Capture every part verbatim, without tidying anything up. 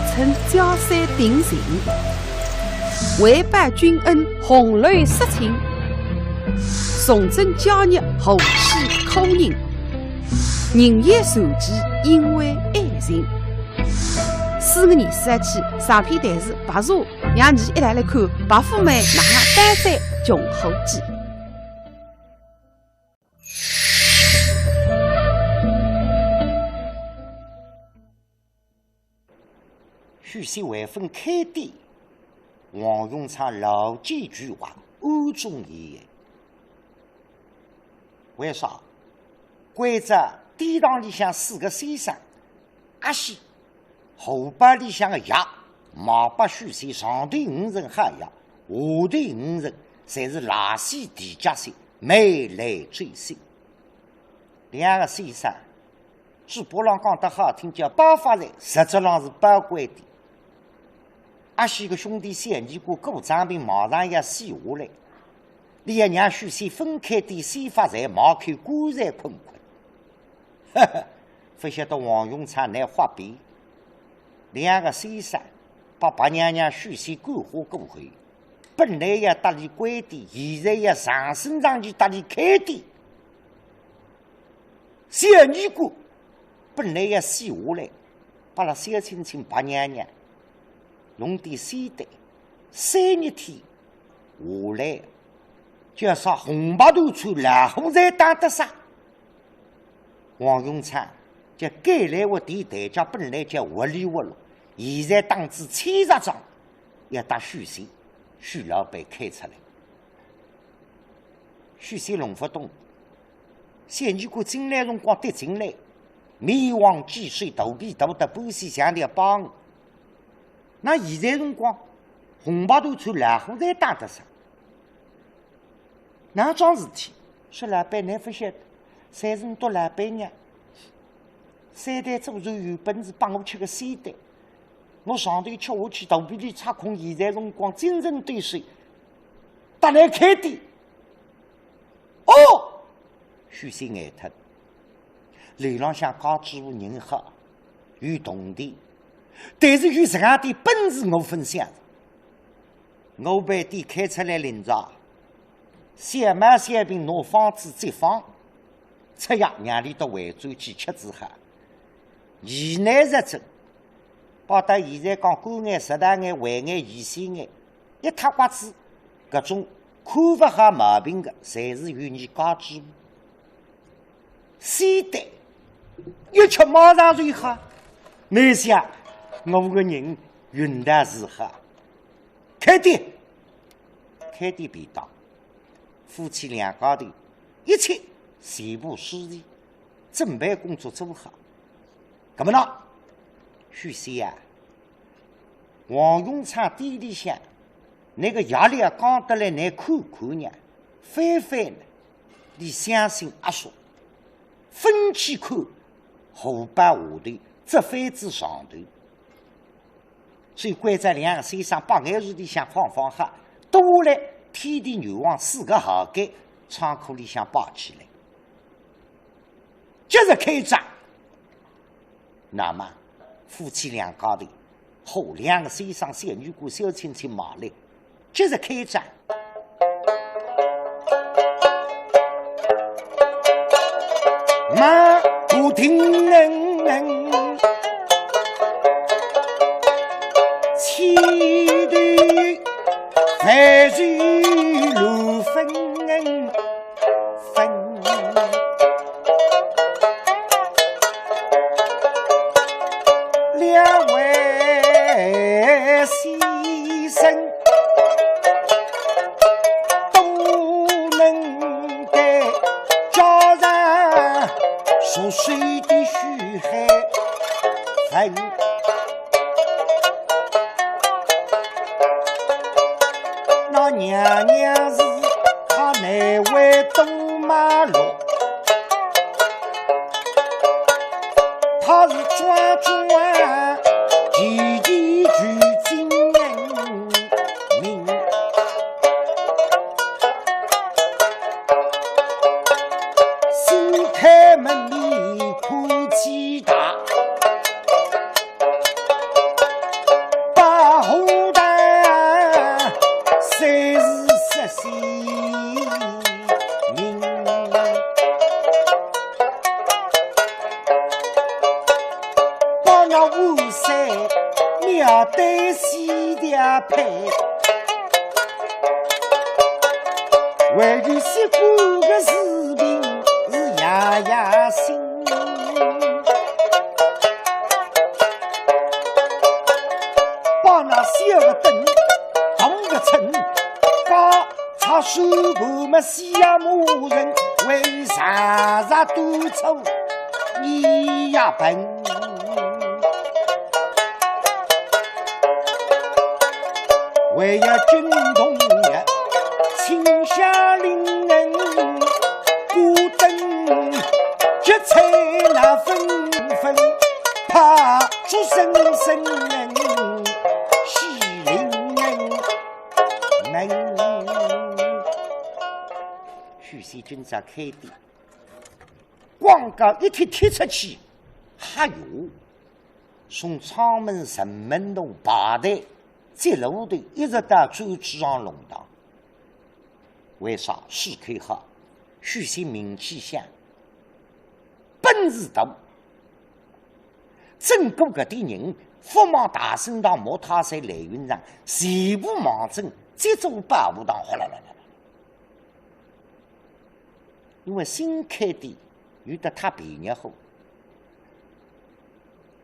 称家山定情，为报君恩，红楼杀青，重振家业，和气苦人，人言传记，因为爱情。四月二十一日，上篇弹词白蛇，让你一道来看白富美哪能单山穷苦记。 许仙还朆开店，王永昌老奸巨猾，暗中也。为啥？关照店堂里向四个先生，阿喜，荷包里向个药，卖拨许仙，上头五成好药，下头五成，侪是垃圾地脚水，霉烂走水。两个先生， 嘴巴浪讲得好听叫包发财，实质浪是包关店。阿喜个兄弟小尼姑过张病马上要死下来，俚要让许仙朆开店先发财，买口棺材捆捆。呵呵，勿晓得王永昌乃豁边。两个先生，拨白娘娘许仙感化过后，本来要搭俚关店，现在要上升上去搭俚开店。 小尼姑本来要死下来，拨了小青青白娘娘弄点仙丹，三日天下来，叫啥红白团穿，老虎侪打得杀。王永昌叫该来活地台脚，本来叫活里活络，现在打仔千日仗，要搭许仙、许老板开出来。 许仙弄勿懂，小尼姑进来辰光跌进来，面黄肌瘦，肚皮大得半死，像条白鹅。那现在辰光，红白团穿，老虎侪打得杀。哪桩事体？说老板，倷勿晓得，侪是倷笃老板娘。三代祖传有本事，拨我吃个仙丹。 我上头吃下去，肚皮里插空，现在辰光精神抖擞，搭倷开店。哦，许仙呆脱。楼浪向家主婆人好，有铜钿，但是有实梗点本事我勿想。我爿店开出来灵着，小毛小病拿方子接方， 出药让俚笃回转去吃仔好。疑难杂症，包括现在讲肝癌、食道癌、胃癌、乙酰癌，一塌刮子，搿种看勿好毛病个，侪是有伲家主婆。仙丹，一吃马上就好。倷想，我个人运道是好。开店，开店便当，夫妻两家头 一切全部舒齐，准备工作做好。搿么呢，许仙啊，王永昌店里向，倷个药料讲得来，倷看看呢，翻翻呢，俚相信阿叔，朆去看荷包下头，折翻仔上头。 所以关照两个先生，百眼树里向放放好，倒下来天地元王四个号间，仓库里向摆起来。即日开张。那么，夫妻两家头，好，两个先生小尼姑小青青买来， 即日开张。马不停，前头万事如风。 分。两位先生都能得，叫人熟悉的许海文。 那娘娘是她那位东马路，她是专专提提取经人名。新开门面孔极大，要五岁，面对西调配，为伊写过个视频是爷爷心。把那小个灯，当个秤，把 插手部么西呀某人，为啥啥都错，你呀笨。为呀惊动呀，青霞林人，孤灯结彩那纷纷，怕出声声人，喜临人。 门。许仙今朝开店，广告一贴贴出去，哈哟，从阊门城门洞排队，接路的一直到专诸巷弄堂。为啥？市口好，许仙名气响，本事大。 整个搿点人，福茂大生堂、莫泰山、来运场，全部望准这座保和堂，哗啦啦啦啦。因为新开店有得搨便宜货，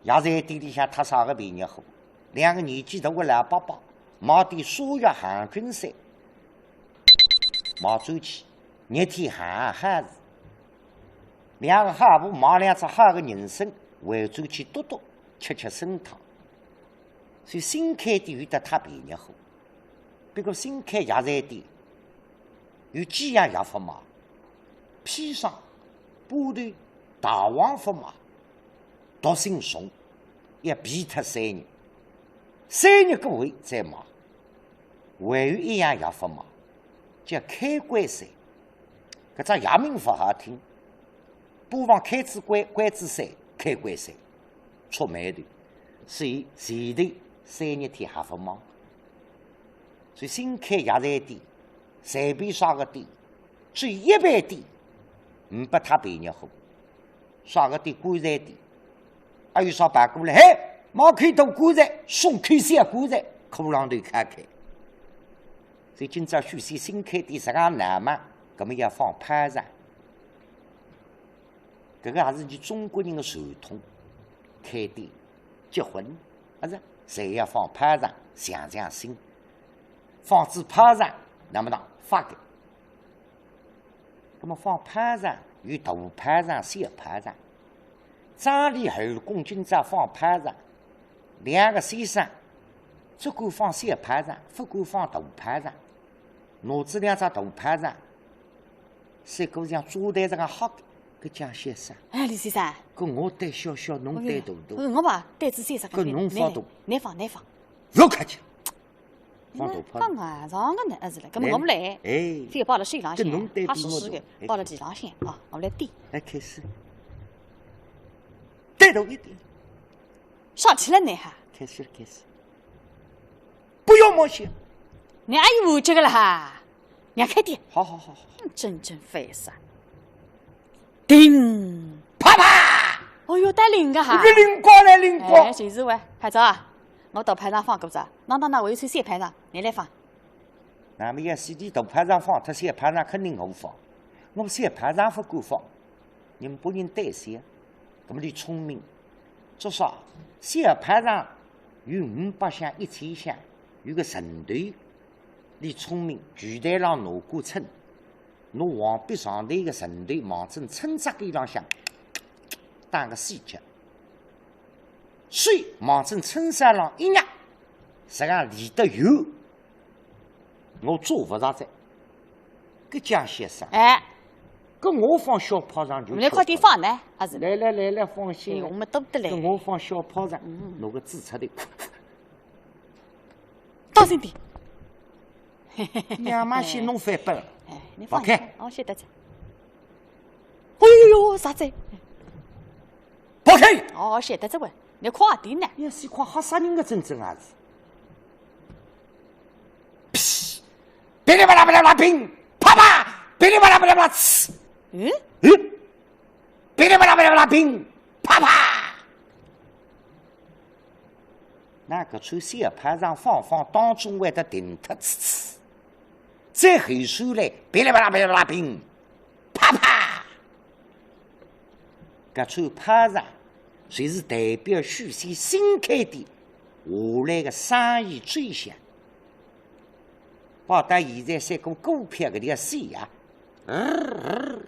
药材店里向搨啥个便宜货？两个年纪大个老伯伯，买点山药、行军菜，卖转去，热天行好事。 两个好婆买两只好个人参，回转去剁剁，吃吃参汤。所以新开店有得搨便宜货。不过新开药材店，有几样药勿卖：砒霜、巴豆、大黄勿卖，毒性重，要备脱三日，三日过后再卖。还有一样药勿卖，叫开关散。 搿只药名勿好听，不妨开仔关，关仔散，开关散，触霉头，所以前头三日天还勿忙。所以新开药材店，随便啥个店，只有一爿店，呒不搨便宜货。啥个店？棺材店。还有啥跑过来，嘿，买口大棺材，送口小棺材，骷浪头开开。 所以今朝许仙新开店实梗闹猛，搿么要放炮仗。搿个也是伲中国人的传统，开店、结婚，还是侪要放炮仗，象象新。放仔炮仗，那么呢，发个 那么放炮仗有大炮仗、小炮仗。张李二公今朝放炮仗，两个先生只敢放小炮仗，勿敢放大炮仗。拿仔两只大炮仗，赛过像炸弹实梗吓个，搿讲些啥？哎，李先生，搿我胆小小，侬胆大大。哎呀，我嘛胆子小实梗，搿侬放大，侬放，侬放。勿要客气。 放大炮。讲硬仗个呢，还是嘞，搿么我们来，哎，覅摆辣手浪向，搿侬对比我懂，瞎说说个，哎，摆辣地浪向啊，我们来点。来，开始。对头一点。上去了呢哈。开始了，开始。不要冒险。你阿有这个了哈，让开点。好好好好。嗯，真正烦煞。叮，啪啪。哦哟，带灵个哈。一个灵光来灵光。哎，就是喂，拍照啊。 我大炮仗放过哉，喏喏喏，我有只小炮仗，侬来放。那么要是伊大炮仗放，伊小炮仗肯定我放。我小炮仗勿敢放，人拨人胆小。那么伊聪明，做啥？小炮仗有五百响、一千响，有个程度。伊聪明，柜台浪拿过秤，拿横壁上头一个程度，望准秤架搿浪向，打个死结。 手望准秤架浪一压，实梗离得远，我抓勿着哉。搿讲些啥？哎，搿我放小炮仗就，我们来快点放呢，还是？来来来来，放心。哎，我们都得来。搿我放小炮仗，嗯，拿个纸插头，当心点。娘妈，先弄翻本。哎，你放心，勿开。哦，晓得哉。哎哟哟，啥哉？ 不开。哦，晓得哉喂，侬快点呢。要死快，吓煞人个，真正啊是。噗，噼里啪啦噼里啪啦乒，啪啪，噼里啪啦噼里啪啦呲。嗯？嗯？噼里啪啦噼里啪啦乒，啪啪。那搿串小炮仗放放当中会得停脱呲呲，再后首来噼里啪啦噼里啪啦乒，啪啪。搿串炮仗就是代表许仙新开店下来个生意走向。包括现在三个股票搿条线啊，呃，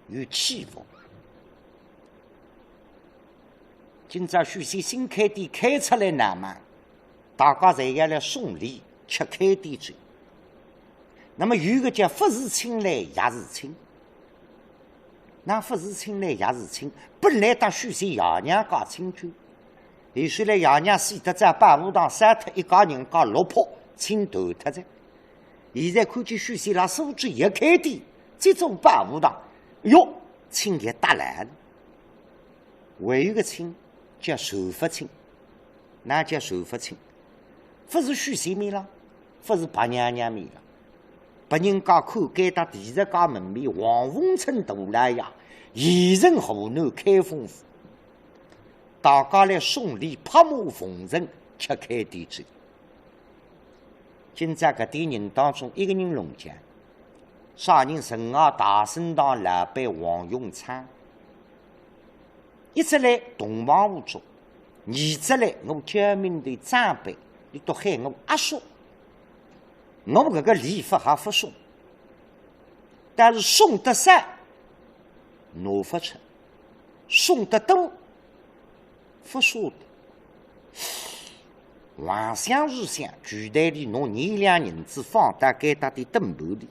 有起伏。今朝许仙新开店开出来呢嘛，大家侪要来送礼，吃开店酒。那么有个叫勿是亲来也是亲，那勿是亲来也是亲，本来搭许仙爷娘家亲眷，后首来爷娘死脱，在保和堂杀脱一家人家落魄，亲断脱哉。现在看见许仙辣苏州也开店，这种保和堂，哟，亲也搭来了。还有个亲叫仇勿亲，那叫仇勿亲，勿是许仙面浪，勿是白娘娘面浪，拨人家看该搭第十家门面王凤春大老爷，现任河南开封府，大家来送礼，拍马奉承，吃开店酒。今朝搿点人当中，一个人弄僵，啥人？城外大生堂老板王永昌。一只来同房无主，二只来我叫名头长辈，伊笃喊我阿叔。我搿个礼勿好勿送，但是送得少，拿勿出，送得多，勿舍得。横想竖想，柜台里拿二两银子放到该搭的凳盘里，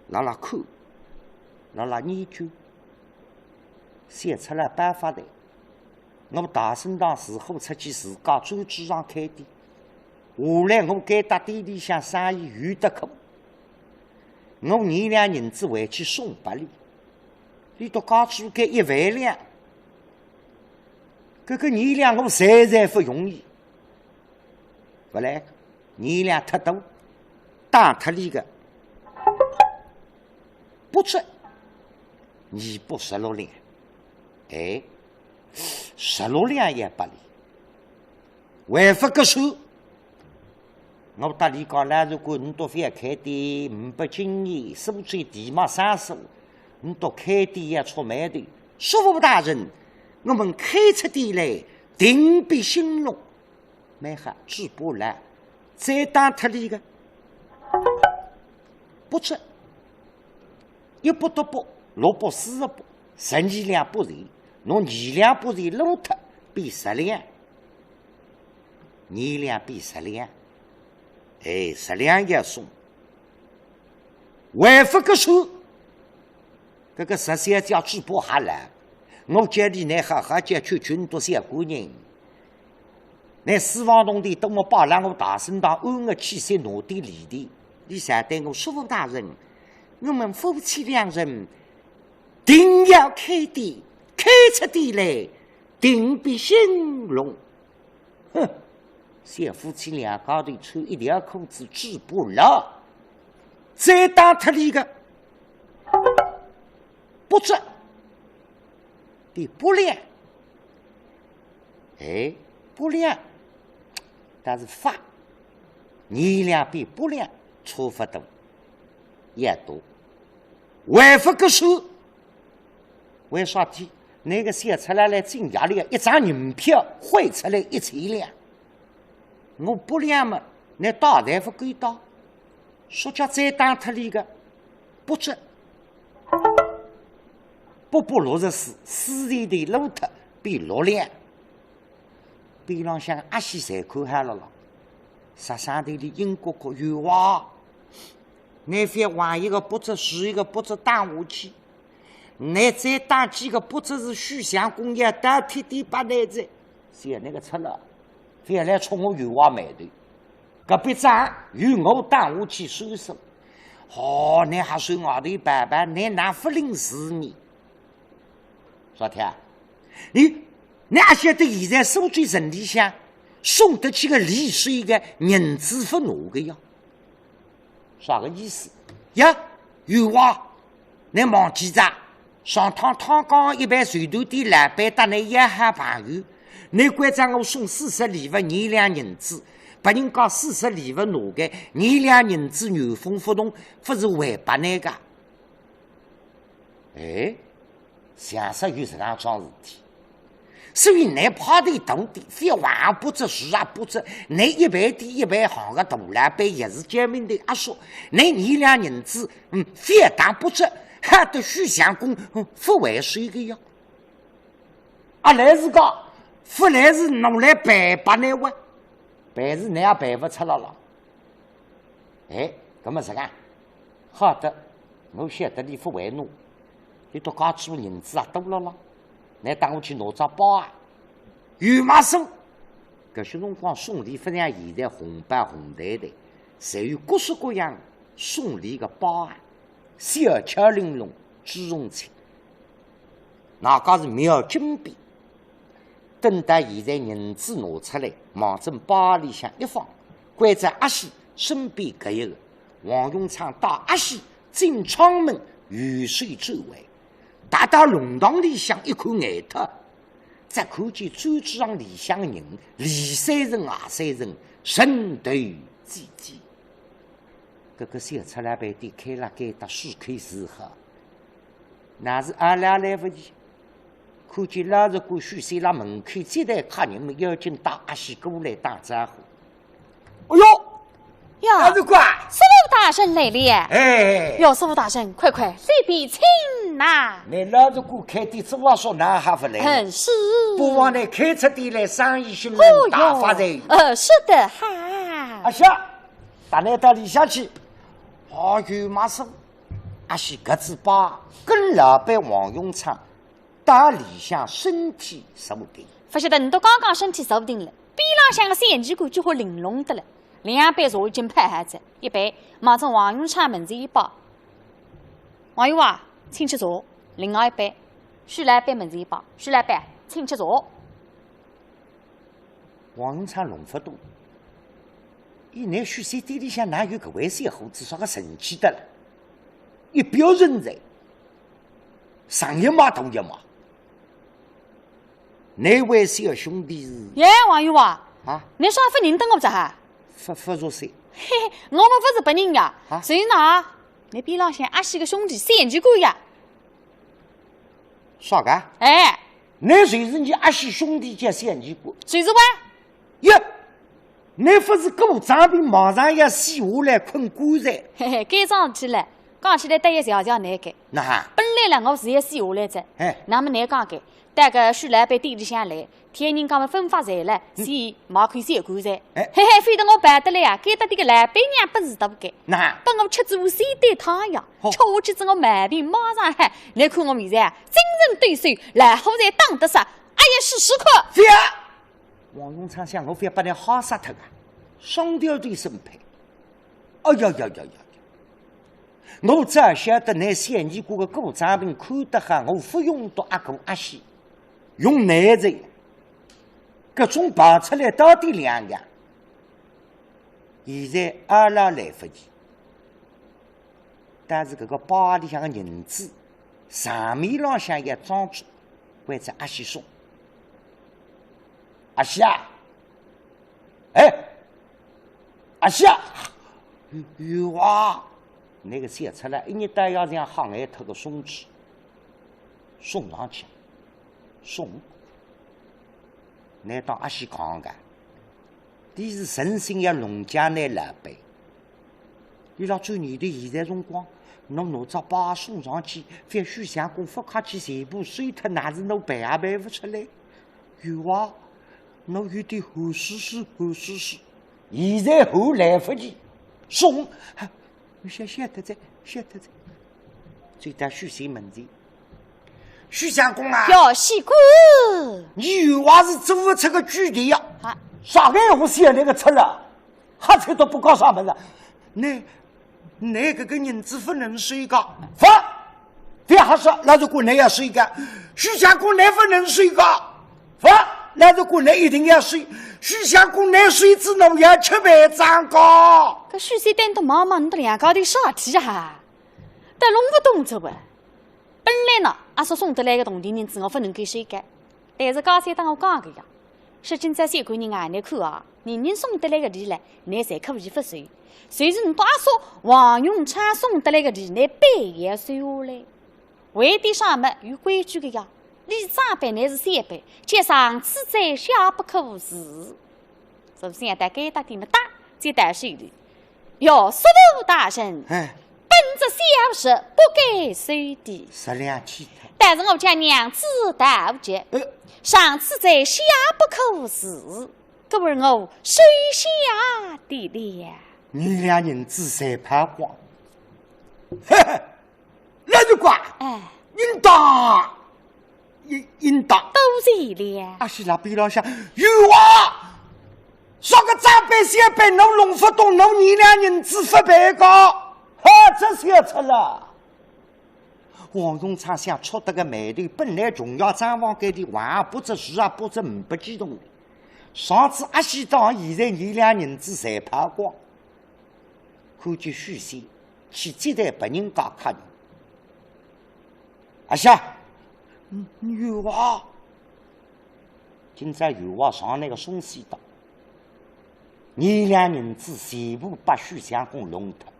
辣辣看，辣辣研究，想出了办法来。我大生堂是货出去自家专诸巷开店，下来我该搭店里向生意有得苦。我二两银子回去送拨伊，伊笃家主该一万两，搿个二两我赚赚勿容易。勿来，二两太多，打脱伊个。不值，二百十六两。哎，十六两也拨伊。 还勿够数。我搭伊讲，老实讲，你笃覅开店，呒不经验，苏州地没生疏，你笃开店要触霉头。叔父大人，我们开出店来，定必兴隆。蛮好，嘴巴了，再打脱伊个。不值，一百得八，六百四十八，十二两不值，拿二两不值弄脱，变十两。 二两变十两，哎，十两也送。还勿够数，搿个十三家主婆还来，我叫伊，倷好好叫劝劝笃小官人，倷私房铜钿都没摆辣我大生堂，暗个气息拿点利的。伊才对我叔父大人，我们夫妻两人定要开店，开出店来，定必兴隆。 哼，小夫妻两家头穿一条裤子嘴巴牢，再打脱伊个，不值，变八两。哎，八两，但是发，二两变八两，差勿多，也多，还勿够数。 为啥体？那个小赤佬来进夜里，一张银票汇出来一千两。我八两嘛，倷大大勿够大，说叫再打脱伊个，不值。八百六十四，四字头弄脱，变六两。边浪向阿喜侪看好了咯，煞煞头里应个个冤枉。倷覅横一个不值，竖一个不值打下去。 倷再打几个不值是许相公要倒贴地拨倷哉。像那个赤佬，覅来触我冤枉霉头。搿笔账由我打下去收手。哦，倷还算外头板板，倷哪勿领事呢？啥体啊？你，倷阿晓得现在苏州城里向送得去个礼是一个银子勿拿个呀？ 啥个意思？呀，冤枉，倷忘记哉？上趟汤江一爿绸缎店老板搭倷要好朋友，倷关照我送四十两银子，拨人家四十两银拿个，廿两银子原封不动，勿是还拨倷个？哎，像煞有实梗桩事体。所以倷派头大点，覅横也勿做，竖也勿做，倷一爿店一爿行个大老板也是叫名堂阿叔，倷廿两银子，嗯，覅横勿做，害得许相公，嗯，勿还手个呀。 啊，倷自家勿来事拿来赔拨倷哇，赔是倷也赔勿出来了。哎，搿么实梗，好的，我晓得倷勿还拿，倷笃家里银子也多了啦，倷搭我去拿只包啊。有么送？搿歇辰光送礼勿像现在红包红袋袋，侪有各式各样送礼个包啊，小巧玲珑，朱红漆。 外加是描金边。等到现在银子拿出来，望准包里向一放，关照阿喜身边搿一个，王永昌带阿喜进阊门，右手转弯，踏到弄堂里向一看呆脱，只看见专诸巷里向个人，里三层外三层，人头挤挤。搿个小赤佬爿店开辣该搭，是开是好？ 乃是阿拉来勿及，看见老实官许仙辣门口接待客人么，要紧带阿喜过来打招呼。哎哟，呀，老实官，师父大人来了。哎，哟，师父大人，快快，里边请呐。倷老实官开店做阿叔哪哈勿来？嗯，是。不妨倷开出店来，生意兴隆，哦哟，大发财。呃，是的哈。阿喜，带倷到里向去。哦哟，马上。 阿喜搿只包跟老板王永昌到里向身体坐定。勿晓得倷笃刚刚身体坐定了，边浪向个小二官就好玲珑得了。两杯茶已经泡好仔，一杯望准王永昌门前一摆。王员外，请吃茶。另外一杯，许老板门前一摆，许老板，请吃茶。 王永昌弄勿懂，伊拿许仙店里向哪有搿位小伙子，啥个神气得了？一表人才，上一码大一码。哪位小兄弟是？耶，王员外，啊？倷啥勿认得我哉哈？勿，勿熟悉。嘿嘿，我么勿是别人呀，啊？谁呢？倷边浪向阿喜个兄弟小二官呀。 啥个？哎，倷就是倷阿喜兄弟叫小二官。就是哇。哟，倷勿是鼓胀病马上要死下来困棺材？嘿嘿，该桩事体了，讲起来倒也笑笑倷个。哪哈？本来了，我是要死下来哉。哎。那么倷讲个，到个许老板店里向来，听人家么分发财了，嗯。是买口小棺材。哎。嘿嘿，非得我办得来啊，该搭点个老板娘本事大个。哪哈？拨我吃仔碗仙丹汤药，哦。吃下去仔我毛病马上好。倷看我现在啊，精神抖擞，老虎才打得杀，哎呀，试试看。覅！王永昌想，我覅拨倷吓煞脱啊，双条腿生胚。哎呀呀呀呀呀！我早晓得倷小二官个鼓胀病看得好，我勿用到阿哥阿喜，用倷哉，搿种跑出来到底两样。现在阿拉来勿及，但是搿个包里向个银子，场面浪向要装出，关照阿喜送。阿喜啊，哎，阿喜啊，员外，倷个小赤佬一日到夜像吓呆脱个孙子，送上去，送。倷当阿喜讲个， 伊是诚心要弄僵倷老板。伊拉转念头，现在辰光，侬拿只包送上去，覅许相公勿客气全部收脱，乃是侬赔也赔勿出来。员外，侬有点寒丝丝，寒丝丝。现在还来勿及，送， 我晓，晓得哉，晓得哉。走到许仙门前。许相公啊，哟，仙官。倷员外是做勿出个主意呀。啊。啥个闲话，小人个赤佬，瞎扯淡勿讲啥物事。倷，倷搿个银子勿能收个。勿，覅瞎说，老实官倷要收个。许相公倷勿能收个。 勿，老实官倷一定要收，许相公倷收仔侬要吃饭账个。搿许仙等得忙忙，倷笃两家头啥事体啊？侪弄勿懂哉喂。本来呢，阿叔送得来个铜钿银子，我勿能够收个。但是刚才搭我讲个呀，说今朝小官人啊，倷看啊，人人送得来个礼唻，倷侪可以勿收，就是倷笃阿叔王永昌送得来个礼，倷必要收下来。为点啥么？有规矩个呀，礼长辈乃是小辈，叫上次再下不可无视。是勿是？要到该搭点么，打，再到手里。哟，叔父大人，哎。本则小侄不该收的。十两去脱。但是我家娘子道急，哎。上次再下不可无视，故而我收下的了。二两银子侪跑光。嘿嘿， 老头子啊，哎。应当，应，应当。多谢了。阿喜辣边浪向，有啊，啥个长辈小辈，侬弄勿懂，侬二两银子勿赔个，哈，这下出了。王永昌想触得个霉头，本来穷要账房间里还不止，是啊，不止，呒不几动。上次阿喜到现在二两银子侪跑光。 看见许仙去接待别人家客人。阿喜，嗯，有啊。今朝有话上那个送西到，二两银子全部拨许相公弄脱，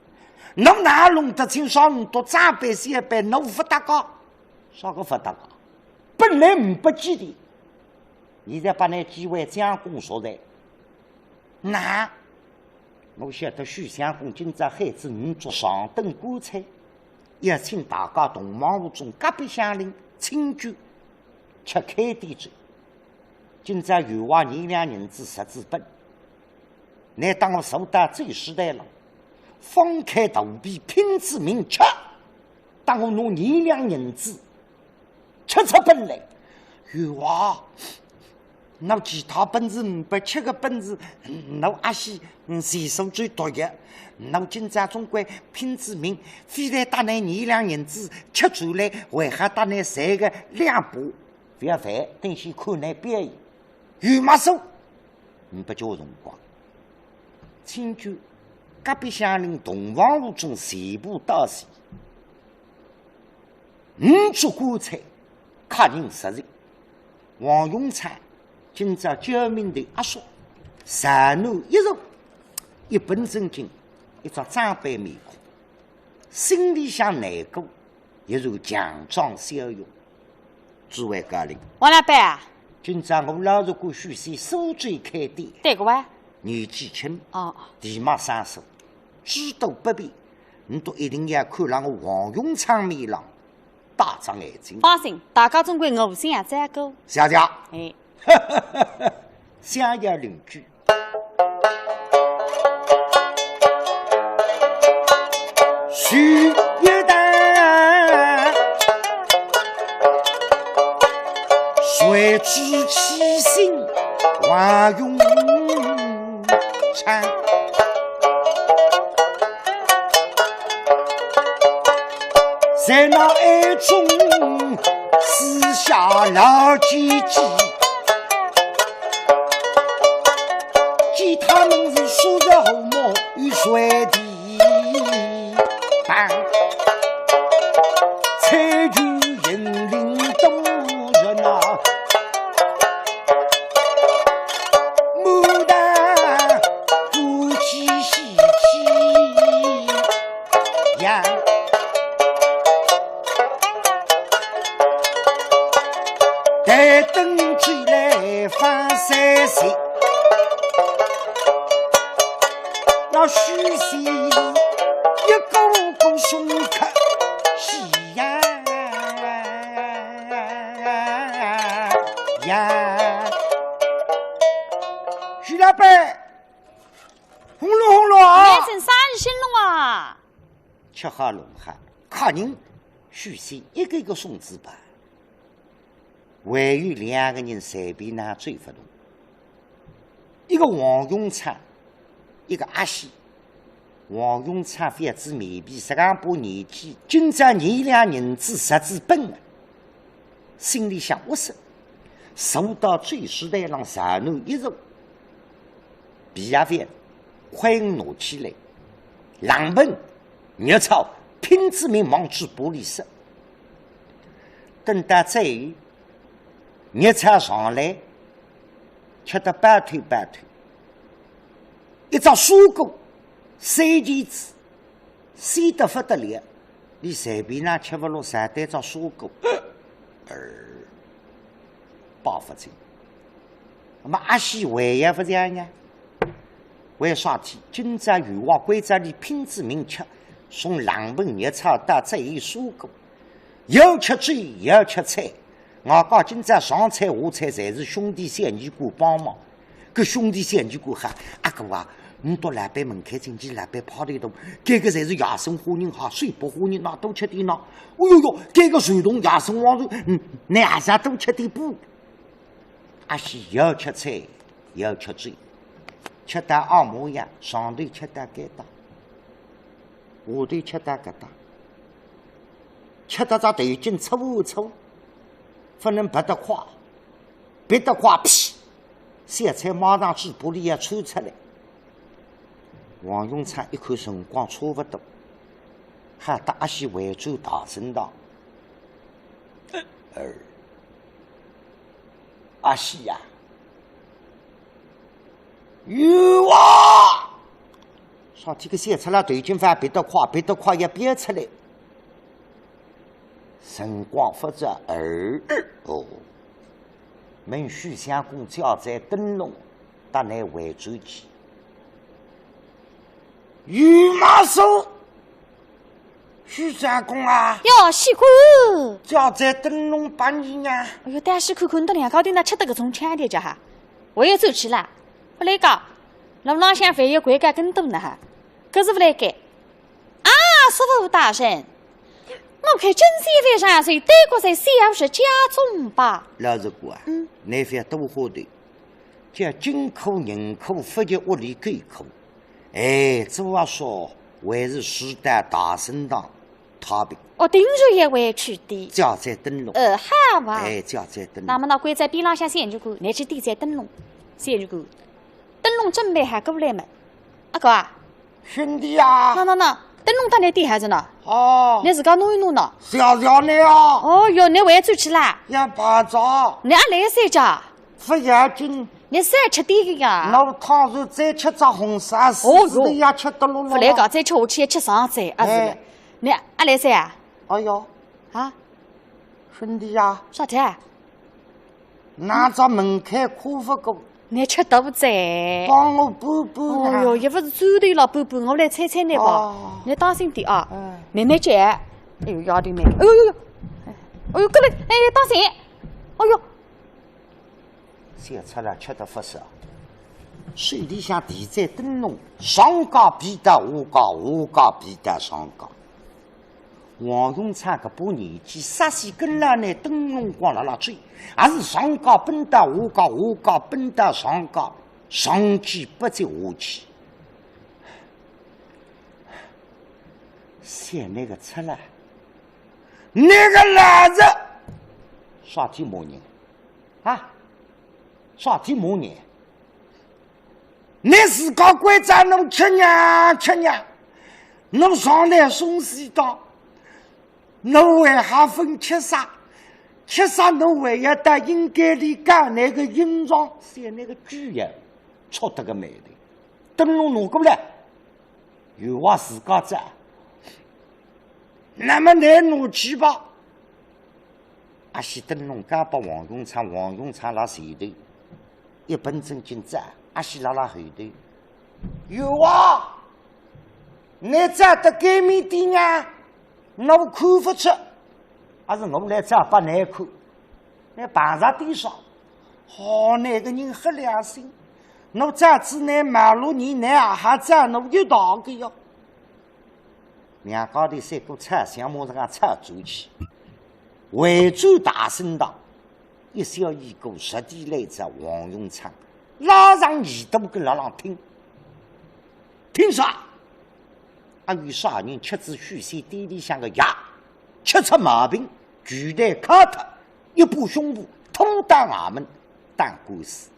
侬哪弄得清爽？倷笃长辈小辈，侬勿搭界，啥个勿搭界？本来呒不几钿，现在拨倷机会将功赎罪。 那，我晓得许相公今朝喊仔倷做上等官差，要请大家同房屋中隔壁乡邻亲眷吃开店酒。今朝有话二两银子实至本，倷搭我坐到酒席台浪，放开肚皮拼仔命吃，搭我拿二两银子 吃出本来。有话，倷其他本事呒不，吃个本事，倷阿喜，嗯，随手最毒药。倷今朝总归拼仔命，非但搭倷二两银子吃出来，还好搭倷赚个两把，勿要烦，等歇看倷表演。有么事，呒不叫辰光。亲眷，隔壁乡邻同房屋中全部到齐。 五桌官菜，客人十席。王永昌今朝叫名头阿叔，上头一坐，一本正经，一张长辈面孔，心里向难过，一如强装笑容。诸位高邻，王老板啊，今朝我老实讲，许仙苏州开店，对个哇。年纪轻，哦。地脉生疏，诸多不便，倷笃一定要看牢我王永昌面浪 大张眼睛。放心，大家总归互相照顾。谢谢。哎。相爷邻居。许一旦，谁知其心，王永 昌。在那暗中私下老奸计，见他们是说着后母与谁的伴，才有引领多人啊。 牡丹不及喜气呀，待等起来放三息。那许仙一个个送客喜呀。 呀，许老板，轰隆轰隆啊！倷真生意兴隆啊！吃喝弄喝，客人许仙一个个送仔吧，还有两个人随便哪走勿动。 一个王永昌，一个阿喜。王永昌覅仔面皮，实梗把年纪，今朝二两银子实至本啊，心里向窝塞。坐到酒席台浪上头一坐，皮鞋覅，筷子拿起来，冷盆、热炒，拼仔命望仔玻璃塞。等到最后， 热炒上来，吃得饱透饱透。一只砂锅，三件子，鲜得不得了，伊随便哪吃勿落，啥得只砂锅，呃，饱勿进。那么阿喜为也勿这样呀？为啥体？今朝有话关照伊拼仔命吃，从冷盆热炒到这一砂锅， 要吃酒，要吃菜。外加今朝上菜下菜，侪是兄弟小尼姑帮忙。搿兄弟小尼姑喊：“阿哥啊，侬到老板门槛进去，老板派头大，搿个侪是野生花人哈，水泊花人，哪都吃点哪。哦哟哟，搿个传统野生黄豆，嗯，哪啥都吃点补。”阿喜要吃菜，要吃酒，吃到阿模样，上头吃到该搭。 下头吃到搿搭，吃到只头颈搓啊搓，勿能别得快，别得快，噗，小菜马上嘴巴里要窜出来。王永昌一看辰光差勿多，喊得阿喜回转大生堂。呃，阿喜呀，有啊！ 上天个小菜啦，头颈勿别得快，别得快也别出来。辰光勿早，二哦，问许相公借盏灯笼，搭倷回转去。有么事？许相公啊，哟，喜官。借盏灯笼拨倷呀。哎哟，但是看看，倷两家头哪吃得搿种腔调介哈？我要转去啦，勿来讲，路浪向万一掼个更多呢哈，可是勿来个。 啊，叔父大人，我看今朝晚上就耽搁在小侄家中吧。老实讲啊，嗯。倷覅多花头，叫金苦银苦，勿及屋里狗苦。哎，主要说还是住到大生堂太平。我定然要回去的。借盏灯笼。呃，好啊。哎，借盏灯笼。那么倷关照边浪向小尼姑，倷去点盏灯笼。小尼姑，灯笼准备好过来么？阿哥啊， 兄弟呀，喏喏喏，灯笼搭倷点好仔呢。哦，倷自家弄一弄呢。谢谢倷啊。哦哟，倷回转去啦？要跑哉。倷阿来三家？勿要紧。倷少吃点个呀。倷倘若再吃只红烧狮子头呀，哦哟，吃得落落。勿来个，再吃下去要吃伤哉，啊是个。哎。倷阿来三啊？哎哟。啊？兄弟呀。啥体啊？ 哪只门槛跨勿过。倷吃多哉。帮我搬搬啊。哦哟，也勿是砖头老搬搬，我来搀搀倷吧。哦。倷当心点啊。哎。慢慢吃。哎哟，丫头慢点。哎哟哟哟。哎哟，过来，哎，当心。哎哟。小赤佬吃得勿少，手里向提盏灯笼，上街比到下街，下街比到上街。 王永昌搿把年纪，煞是跟牢倷灯笼光辣辣追，也是上街奔到下街，下街奔到上街，上气不接下气。想倷个赤佬，倷个老实，啥体骂人啊？啥体骂人？ 倷自家关照倷吃娘吃娘，倷上来送死当，倷还好分吃啥？吃啥倷还要到阴间里讲倷个阴状，像倷个鬼呀，戳得个霉头。灯笼拿过来，有话自家讲。那么倷拿去吧。阿喜灯笼交拨王永昌，王永昌辣前头。 一本正经讲，阿喜辣辣后头。有话，倷走得该面点呀，我看勿出，还是我来走拨倷看。倷碰着点啥？好，倷个人黑良心，我早知倷马路人，倷也还走我一道个哟。 两家头三个吵相骂，实梗吵转去，回转大生堂，一小尼姑实地来着王永昌，拉上耳朵根辣浪听。听啥？阿有啥人吃仔许仙店里向个药，吃出毛病，巨蛋敲脱，一把胸脯通到衙门打官司。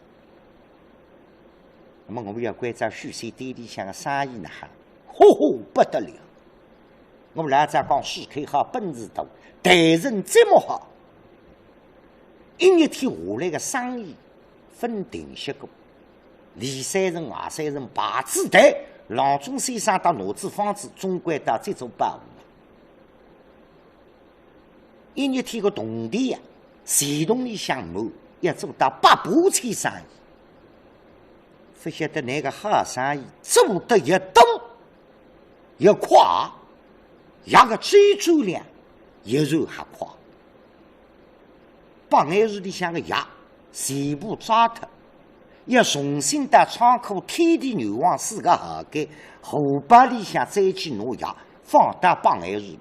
那么我们要关照许仙店里向个生意呢，哈，呼呼不得了。 我老早讲许仙好本事大，待人接物好，一日天下来个生意，分定歇过，里三层外三层排仔队，郎中先生搭拿仔方子，总归到这座宝物堂。一日天个铜钿啊，钱桶里向满，要做到百把千生意。勿晓得哪个好生意做得越多，越快，药个周转量也就还快。百眼树里向个药全部抓脱，要重新到仓库天地元皇四个号间，荷包里向再去拿药，放到百眼树里。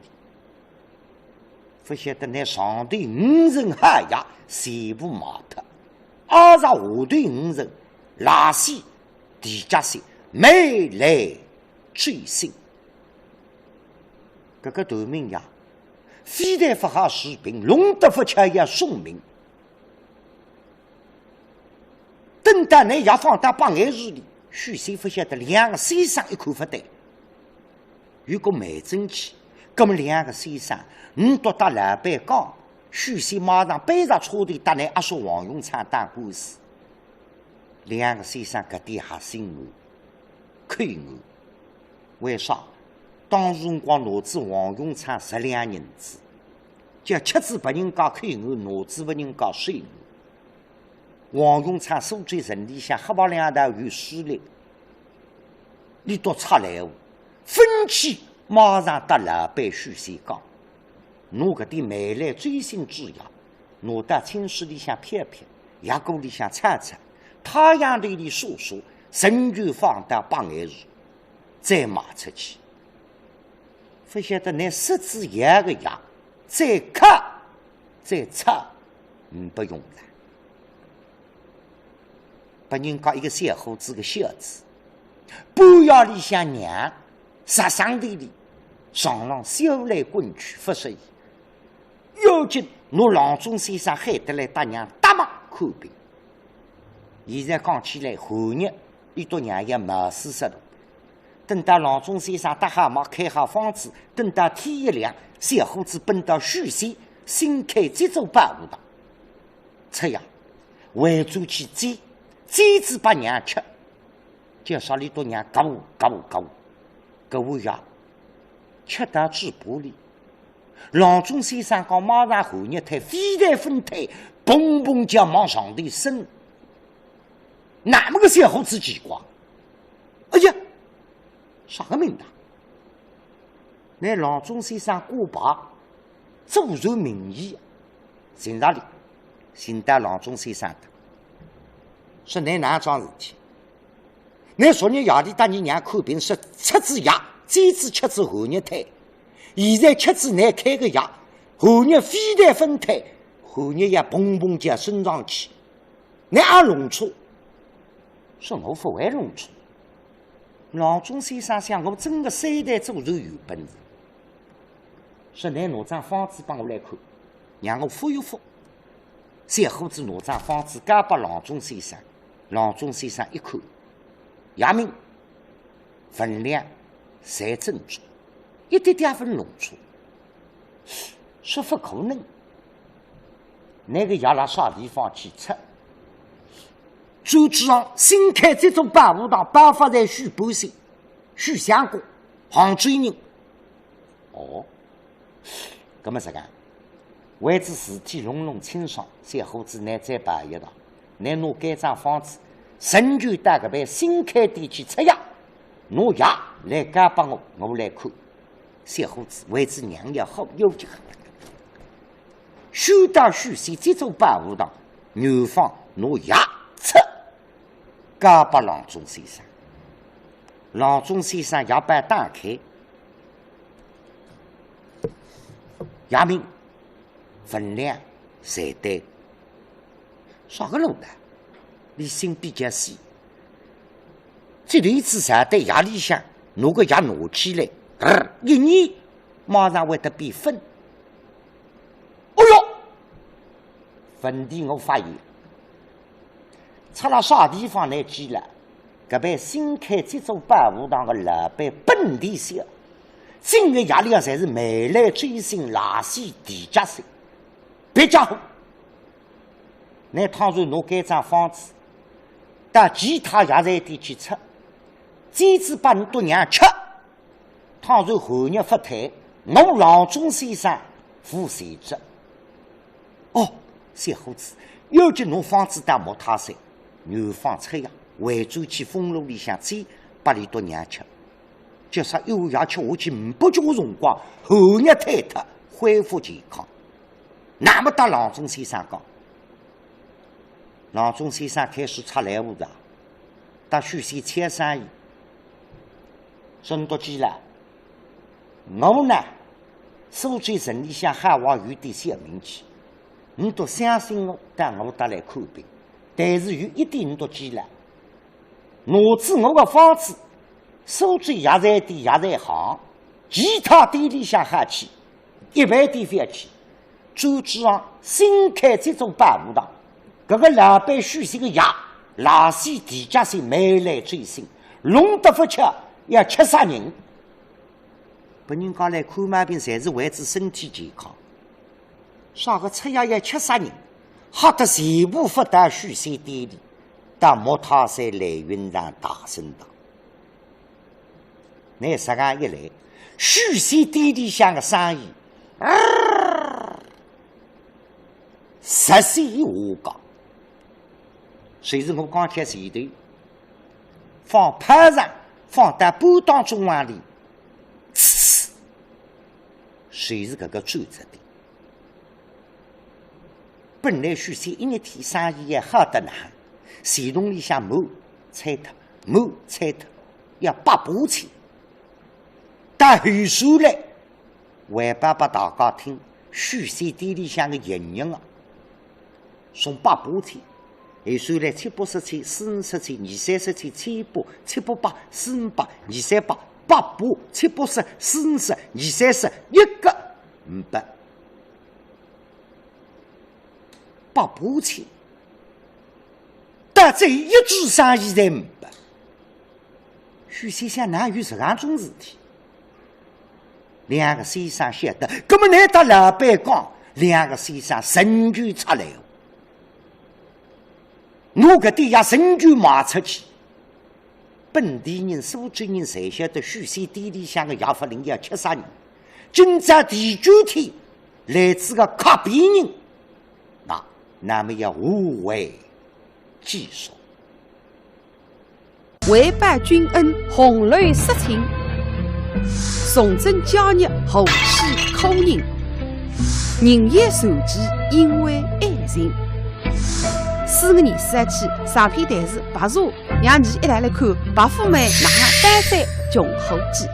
勿晓得拿上头五层好药全部卖脱，阿是下头五层垃圾地脚些，没来追星。搿个断命药，非但勿好治病，弄得勿巧要送命。等到拿药放到百眼树里，许仙勿晓得，两个先生一看勿对，有个慢进去，葛么两个先生，倷笃搭老板讲，许仙马上背着车队搭拿阿叔王永昌打官司。两个先生搿点还心软，口软。为啥？当时辰光拿仔王永昌十两银子，叫吃仔别人家口软，拿仔别人家手软。王永昌苏州城里向黑白两道有势力，俚笃出来哦，分期马上搭老板许仙讲，拿搿点梅兰追星之药，拿到清水里向漂漂，药锅里向炒炒，太阳头里晒晒，仍旧放到百眼树，再卖出去。勿晓得拿杀仔药个药，再烤再炒，呒不用了。拨人家一个小伙子个孝子，半夜里向娘杀生头里，床浪笑来滚去，勿适意。要紧拿郎中先生喊得来搭娘搭脉看病。现在讲起来，寒热，俚笃娘要冒死杀脱。等到郎中先生搭好脉，开好方子，等到天一亮，小伙子奔到许仙新开这座保和堂。吃药，回转去煎，煎仔拨娘吃，叫啥俚笃娘嘎呜嘎呜嘎呜，搿碗药吃到嘴巴里，郎中先生讲马上寒热退，非但勿退，砰砰叫往上头升。那么个小伙子奇怪，哎呀，啥个名堂？拿郎中先生挂牌，祖传名医，寻着俚，寻到郎中先生的，说：“倷哪桩事体？倷昨日夜里搭伲娘看病，说吃仔药，煎仔吃仔寒热退，现在吃仔倷开个药，寒热非但勿退，寒热也砰砰叫升上去。 倷阿弄错？”说：“我勿会弄错。”郎中先生想，我真个三代祖传有本事。说：“倷拿张方子拨我来看，让我复一复。”小伙子拿张方子交拨郎中先生，郎中先生一看，药名、分量、侪正宗，一点点勿弄错。说：“勿可能，倷个药辣啥地方去吃？”专诸巷新开这座保和堂，保发在许半仙、许相公、杭州人。哦，葛么实梗，为仔事体弄弄清爽，小伙子倷再跑一趟，倷拿该张方子，仍旧到搿爿新开店去吃药，拿药来交拨我，我来看。 小伙子为仔娘要好，要紧赶到许仙这座保和堂，原方拿药出，交拨郎中先生。郎中先生药包打开，药名、分量侪对。啥个路道？俚心比较细， 这头一次在袋药里向，拿个药拿起来，嘚儿一捏，马上会得变粉。哎哟，问题我发现，出了啥地方来去了？搿爿新开这座保和堂个老板本钿小，进个药料侪是霉烂、糟心、垃圾、地脚水，别家伙。 倷倘若拿该张方子到其他药材店去吃，煎仔拨倷笃娘吃。倘若寒热勿退，我郎中先生负全责。哦，小伙子，要紧拿方子到木塔山，原方出药，回转去风炉里向煎，拨倷笃娘吃。 就说一碗药吃下去，呒不几化辰光，寒热退脱，恢复健康。那么搭郎中先生讲，郎中先生开始出来无的，搭许仙抢生意，说：“倷笃记牢，我呢，苏州城里向好话有点小名气，倷笃相信我，到我搭来看病。但是有一点倷笃记牢， 拿仔我个方子，苏州药材店、药材行，其他店里向好去，一爿店覅去。专诸巷新开只种保和堂，搿个老板许仙个爷，老死地脚是霉烂最新，弄得勿巧要吃杀人。”别人家来看毛病，侪是为仔身体健康。 啥个出药要吃杀人，吓得全部勿到许仙店里，到木塔山来云堂大生堂。那实梗一来，许仙店里向个生意，啊，直线下降。就是我刚开始前头，放炮仗，放到半当中往里，呲，就是搿个转折点。 本来许仙一日天生意也好得呢，钱桶里向满拆脱，满拆脱，要百把千。但后首来，汇报拨大家听，许仙店里向个营业额，从百把千，后首来七八十千，四五十千，二三十千，千把，七八百，四五百，二三百，百把，七八十，四五十，二三十，一个五百。 百把千，但只有一只生意侪没。许仙想，哪有实梗种事体？两个先生晓得，搿么倷搭老板讲，两个先生仍旧出来哦。我搿点药仍旧卖出去， 本地人、苏州人侪晓得许仙店里向个药勿灵，要吃杀人。今朝第九天来仔个客边人，那，那么要物归原主。为报君恩，红楼说亲，崇祯嘉佑后世苦人，人言传记，因为爱情。四月二十号起，长篇弹词白蛇 让伲一道来看白富美哪哼单山穷苦记。